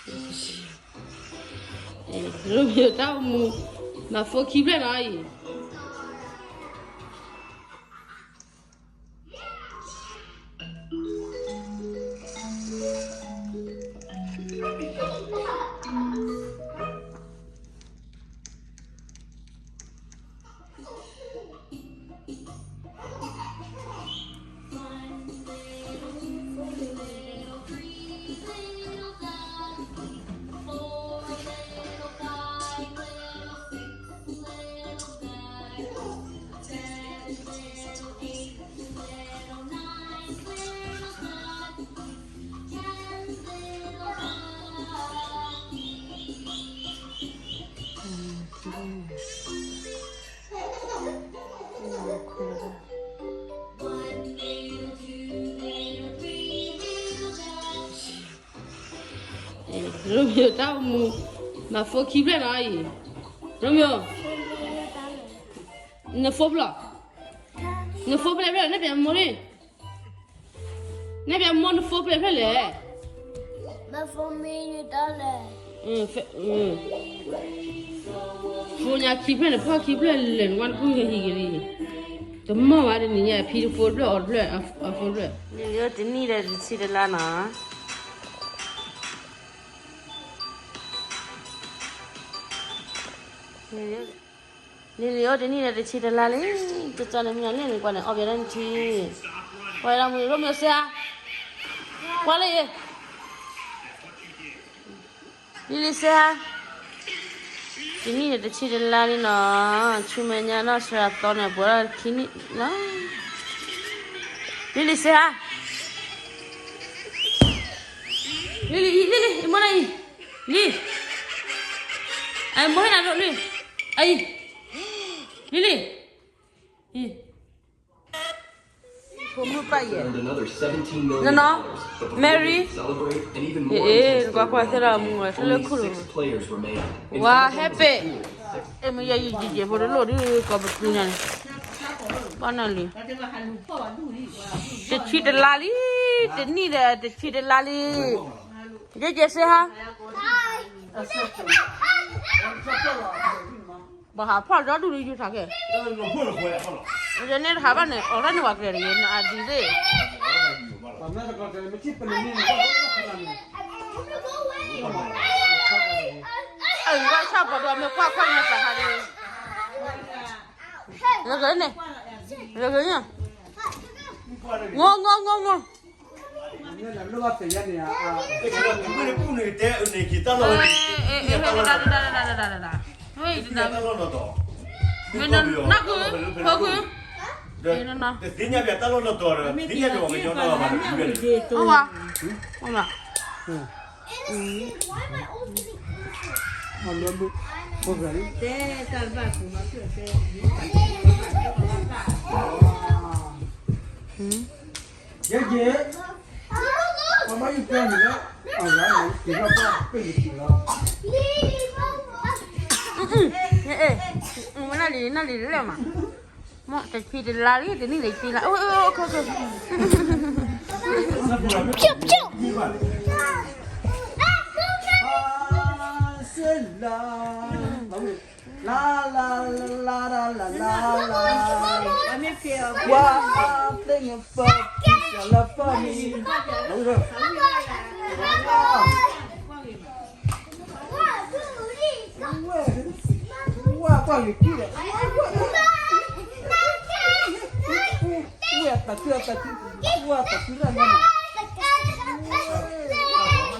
ရိမ့ၤတၢ်အိၣ်မူ, မၤဖိခံဖျၢၣ်နီၤအံၤ.ရိမ့ၤတၢ်အိၣ်မူ, မၤဖိခံဖျၢၣ်နီၤအံၤ. ရိမ့ၤ, နဖိဖျၢၣ်, နဖိဖျၢၣ်ဖျၢၣ် နပျဲမိၢ်လံ. နပျဲမိၢ်နဖိဖျၢၣ်ဖျၢၣ်လဲၣ်. မ့ၢ်ဖိမ့ၢ်ယတၢ်လဲၣ်. ဖိညါခံဖျၢၣ်န့ၣ် ဖီၣ်ခံဖျၢၣ်လဲၣ် နကွၢ်နဖိဟံးက့ၤလံ. တမီၢ်ဘၣ်တနံၤညါ ဖံတဖိတဖျၢၣ်အီၤတဖျၢၣ်အီၤတဖျၢၣ်. နံၤလံတနံၣ်ဒီးတဆံတလါနီၤ. နံၤလံအိၣ်တနံၣ်ဒီးတဆံတလါလံ, ကၠီန့ၣ်မ့ၢ်လၢန့ၣ်ကွၢ်န့ၣ် အီၣ်ဘၣ်ဒၣ်နထံ, ကွၢ်လၢမုၢ်ရိမ့ၤစ့ဧါ, ကွၢ်လၢယဲ, လံလံစ့ဧါ, တနံၣ်ဒီးတဆံတလါလံနီၤ, ဆူမဲာ်ညါနီၢ်စှၤသီန့ၣ် ပှဲၤလီၤခံနံၣ်လီၤ, လံလံစ့ဧါ, လံလံအံၤ လံလံ အမိၢ်နၤအံၤ, လံ, အမိၢ်ဟဲနၤဒိၣ်လံ, အံၤ, လံလံ, အံၤ ဖိမုၣ်ပၢ်ယဲၢ်, နီၤနီၤ, Mary, ယအဲၣ် နကွၢ်ကွၢ်သ့ဒီးမူဝဲထီၣ်လၢခိၣ်လိၤ, ဝါ happy, အဲၣ်မ့ၢ်ယဲယယဲၢ်ဖိတလိၣ်ဒုး ကိးပသူညါန့ၣ်, ဘၣ်နီၤလံ, တဆံတလါလံ, တနံၣ်ဒီးတဆံတလါလံ, ယဲယဲၢ်စ့ဟါ, ပှၤဟးဖီၣ်ဒီဒူၣ်လံယူၤထးခဲ, ယန့ၣ်တဟးဘၣ်န့ၣ် အီၣ်ရၣ်န့ၢ်ဝဲကျဲတဂ့ၤ နအဒံးသ့ၣ်, အဂၤဆၣ်ပီၤဒိၣ်မ့ၢ်ကွၢ်ခီၣ်ညါသးခါဒီး, ဂ့ၤန့ၣ်, ဂ့ၤဂ့ၤညါ, ငိ ငိ ငိ ငိ တသ့ၣ်ညါဘၣ်တၢ်လီၢ်နီၢ်တီၢ်, တသ့ၣ်ညါဘၣ်တၢ်လီၢ်နီၢ်တီၢ်ဒီး သ့ၣ်ညါဘၣ်ပှၤကညီတၢ်လီၢ်ဘၣ်န့ၣ်, ယဲယဲ, ပမၤယုၢ်ပျီန့ၣ်လၢ, အဂၤန့ၣ်က့ၤထီၣ်ပှၢ်ပ့ၢ်က့ၤလီၤ, နလံနလံလဲၣ်မး, မ့ၢ်တဆံတလါလံ တနံၣ်န့ၣ်တဆံလါ, အိၣ်အိၣ်အိၣ် ဖျိဖျိ, လါ လါ လါ လါ လါ, ကွၢ်သ့ၣ်ညါပၢ် ပျံၤစၢၤလၢပၢ်မံၤ, ဝဲ ကွၢ်ဂ့ၤကံဒီး, ဝဲတၢ်ခုအတၢ်ခု, ဝဲတၢ်ခုတၢ်ညါ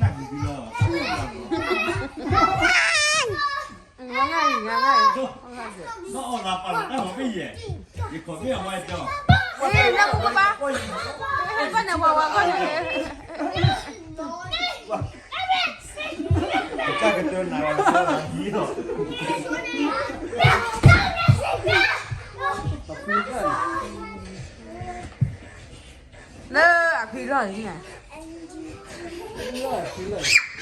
န့ၣ် လၢအဖံလီၢ်န့ၣ်, အဖံ,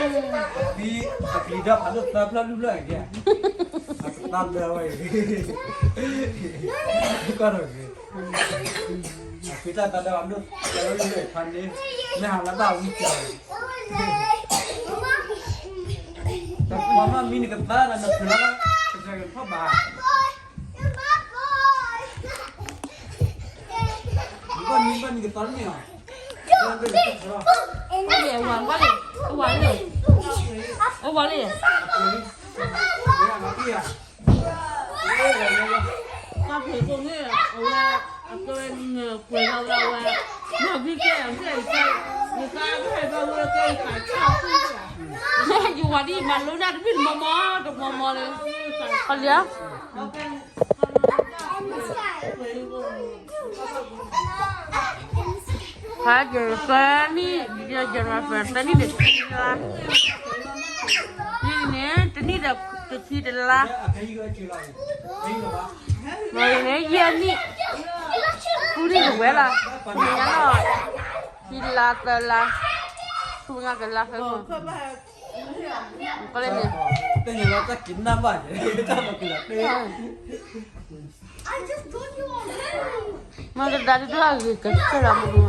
အဖံဒီးဖးဒိၣ်သၢဖျၢၣ်လွံၢ်ဖျၢၣ်, အကတၢ်လၢဝဲအံၤ, ကီၢ်ဒီးဂ့ၤ, အဖံတၢ်သၢဒီးဖးဒိၣ်သၢဖျၢၣ်လွံၢ်ဖျၢၣ်ဖးန့ၣ် မ့ၢ်ဟးလၢဘၣ်ဝံကၠီၤ, တပှၤမ့ၢ်မံနကသါဒီးနဖုးလီၤ, ကစၢ်ကထီၣ်ဘၣ်, ဘၣ်မံဘၣ်နကသါန့ၣ်လီၤ, အဝၤလံ, အဝၤလံ, အဝၤလံ, ပှၤဖုးကိးန့ၣ် အဝဲ အကဲဝဲနပှဲၤလီၤဝဲ, နီၢ်ဘံကဲ ယကါကဟဲဘၣ်ဝဲကဲ ယခးဆၣ်ဆူၣ်, ယဝၤဒ်မၤလိနၢ်တဘ့ၣ်တမီၤမီၤ တမီၤမီၤလၢ, ခီလံဧါ, ဖးယဲၢ်သၢနံၣ်, ယဲၢ်သၢနံၣ်ဒီးခံလါ, ဒ်န့ၣ် တနံၣ်ဒီးတဆံတလါ, မ့ၢ်န့ၣ် ယဲၢ်နံၣ်, ဃုနံၣ်တဝဲလီၤ, မ့ၢ်ညါလီၤ, ခံလါသၢလါ, ဆူညါကလါဖဲမုၢ်, ကလဲၣ်န့ၣ်, တၢ်ကနၣ်ဘၣ်, မ့ၢ်ကဒါတဒိၣ်အဂ့ၤကဆၢလီၤမူ,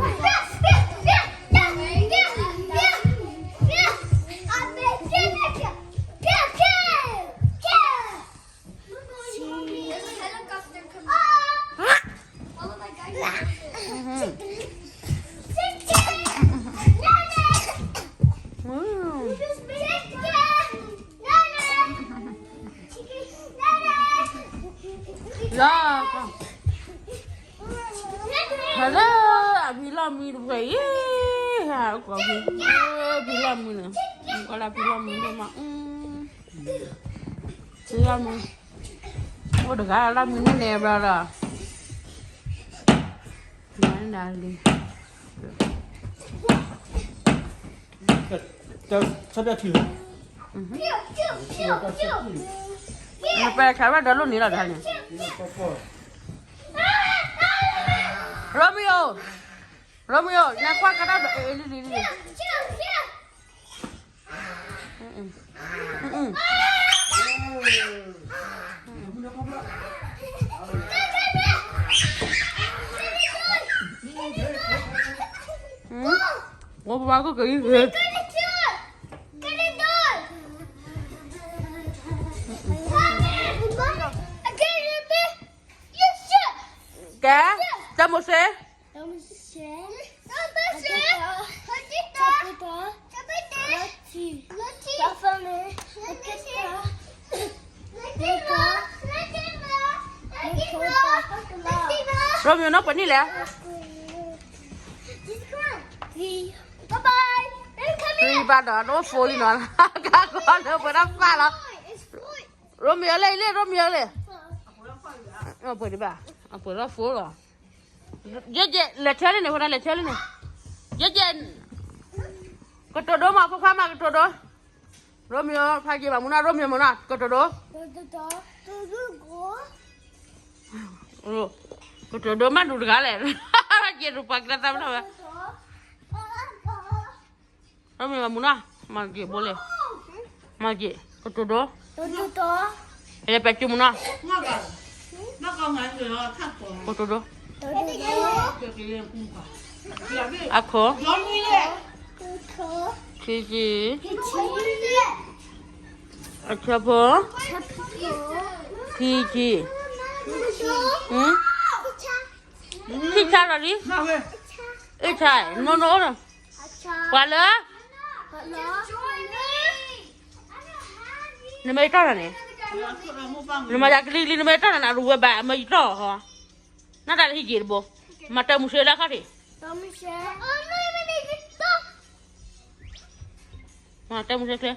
လၢ, ဟဲလၢအဖံလီၢ်မံတဖှဲးအံၤ, ဟဲကီၢ်ဖံ, ဖံလီၢ်မံန့ၣ်, ကီၢ်လၢဖံလီၢ်မံဒိၣ်မး, ဖံလီၢ်မံ, အိၣ်တဂၤလၢမံန့ၣ်န့ၣ်ဘျီဒီး, နၤလံ ဆၢထံၣ်လံ, နပဲခါဘၣ်ဒီးလိၣ်န့ၣ်လီၤတခါန့ၣ်, Romeo, Romeo နကွၢ်ကတၢၢ်ဒီး အ့လံလံလံ, Romeo ကက့ၤ, ကဲ, တၢ်မိၤၡ့, ရိမ့ၤနီၢ်ပှဲၤနံၣ်လဲၣ်, ဘၣ်ဒီး တအိၣ်ဖိလံနီၤ, ကါကီလၢပှဲၤထီၣ်ပၢ်လီၤ, ရိမ့ၤအီၤလဲၣ်အံၤလံ, ရိမ့ၤအီၤလဲၣ်, ပှဲၤဒံးဘၣ်, အပှဲၤထီၣ်ဖိလီၤ, ယဲယဲ လဲၤဆဲလံန့ၣ်, ဖိဒၣ်လဲၤဆဲလံန့ၣ်, ယဲယဲ, ကတိၤဒိမး ဖိခွါမး ကတိၤဒိ, ရိမ့ၤအီၤ ဖးယံာ်ဘၣ်မူနီၤ, ရိမ့ၤမူနီၤ ကတိၤဒိ, ကတိၤဒိမးဒူတဂၤလဲၣ်, ယဲဒူပှၤကတၢၢ်သးမနီၤဝဲ, ရိမ့ၤမူနီၤ, မၤက့ၤဘိလဲၣ်, မၤက့ၤ ကတိၤဒိ, ယဲပျဲကၠူမူနီၤ, ကတိၤဒိ, အခိၣ်, ခံက့ၤ, အဆၢဖိ, ခံက့ၤ, ခံဆါလီၤလံ, အ့ၣ်ဆါ, နအိၣ်နီၤ, ပှၤလၢ နမ့ၢ်တီၢ်နၤန့ၣ်, နမၤယၤကလံၤကလံၤ နမ့ၢ်တီၢ်နၤန့ၣ် အရူဝဲဘၣ် အမ့ၢ်ယတီၢ်ဟီ, နတၢ်လၢဟံၣ်က့ၤတဘိ, မၤတၢ်မုၢ်ဆ့လၢခီၣ်ထံး, မၤတၢ်မုၢ်ဆ့ချ့,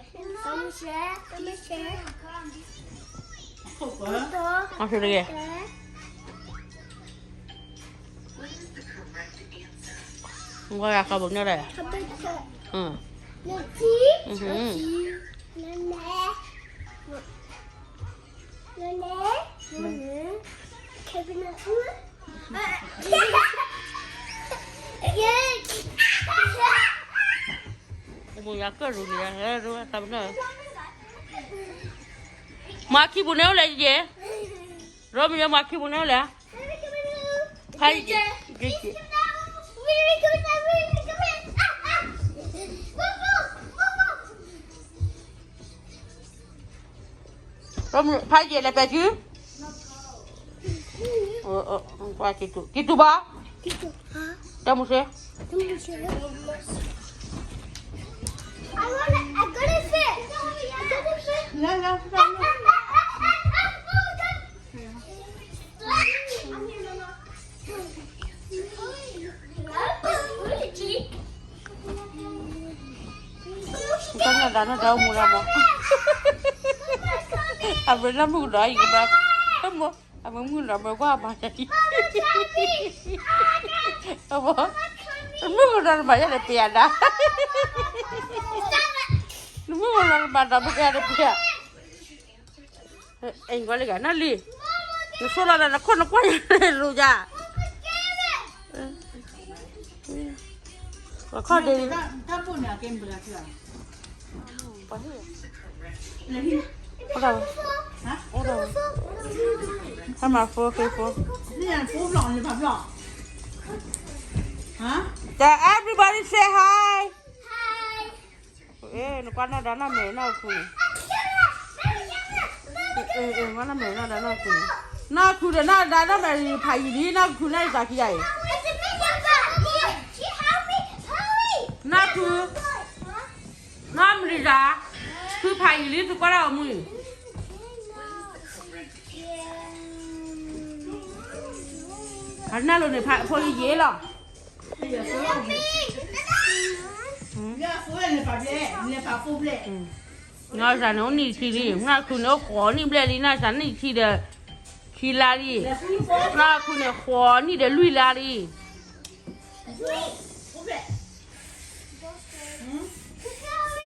မၤဆ့တဂ့ၤ, ဝဲယၤခီဘိညါဒီး, မၤခံပူၤန့ၣ်အိၣ်လဲၣ်ယဲ, ရိမ့ၤမၤခံပူၤန့ၣ်အိၣ်လဲၣ်, ဖးယံာ်, ယဲ, ယဲ, ယဲ, ဖးယံာ်လဲၤပဲာ်စု, က့ၤတူၢ်ဘၣ်, တၢ်မုၢ်ဆ့, တၢ်နၢ်ဒါနၢ်ဒါအိၣ်မူလၢမး, အမ့ၢ်လၢမုၢ်ကဒီးအံၤကဘၣ်, အမ့ၢ်မုၢ်ကဒီးမ့ၢ်ကွၢ်ဘၣ်, မုၢ်ကဒီးတဘၣ်ယဲၢ်ဒီးပယၤဒါ, မုၢ်ကဒီးတဘၣ်ဒီးပယၤဒီးပယၤ အဲၣ်ကွၢ်လံဂၤ နၢ်လံ, နဆိလီၤဒီးနခိၣ်နကွၢ်ယၤလိၤယၤ, အခီၣ်ဒ့, အိၣ်ဒီး, ဟဲမၤဖိဃ့ဖိ, တ everybody say hi, နကွၢ်နၢ်ဒါနၢ်မဲာ်နၢ်ခူန့ၣ်, နၢ်မဲာ်နၢ်ဒါနၢ်ခူန့ၣ်, နၢ်ခူဒီးနၢ်ဒါနၢ်မဲာ်ဖးယံာ်လံ နၢ်ခူနၢ်အံၤသးခံဂၤအံၤ, နၢ်ခူ, နၢ်မလံၤဒါ, ခူဖးယံာ်လံ သုကွၢ်ဒၣ်အီၤမုၢ်, ဖးနၢ်လိၤန့ၣ် ဖးဖိလံယ့လီၤ. နီၢ်စၤန့ၣ်အိၣ်နံၣ်တဆံလံ, နၢ်ခူန့ၣ်အိၣ်ဃိးနံၣ်ဘျဲၣ်လံ, နၢ်စၤနံၣ်တဆံဒီး ခံလါလံ, နၢ်ခူန့ၣ်ဃိးနံၣ်ဒီးလွံၢ်လါလံ.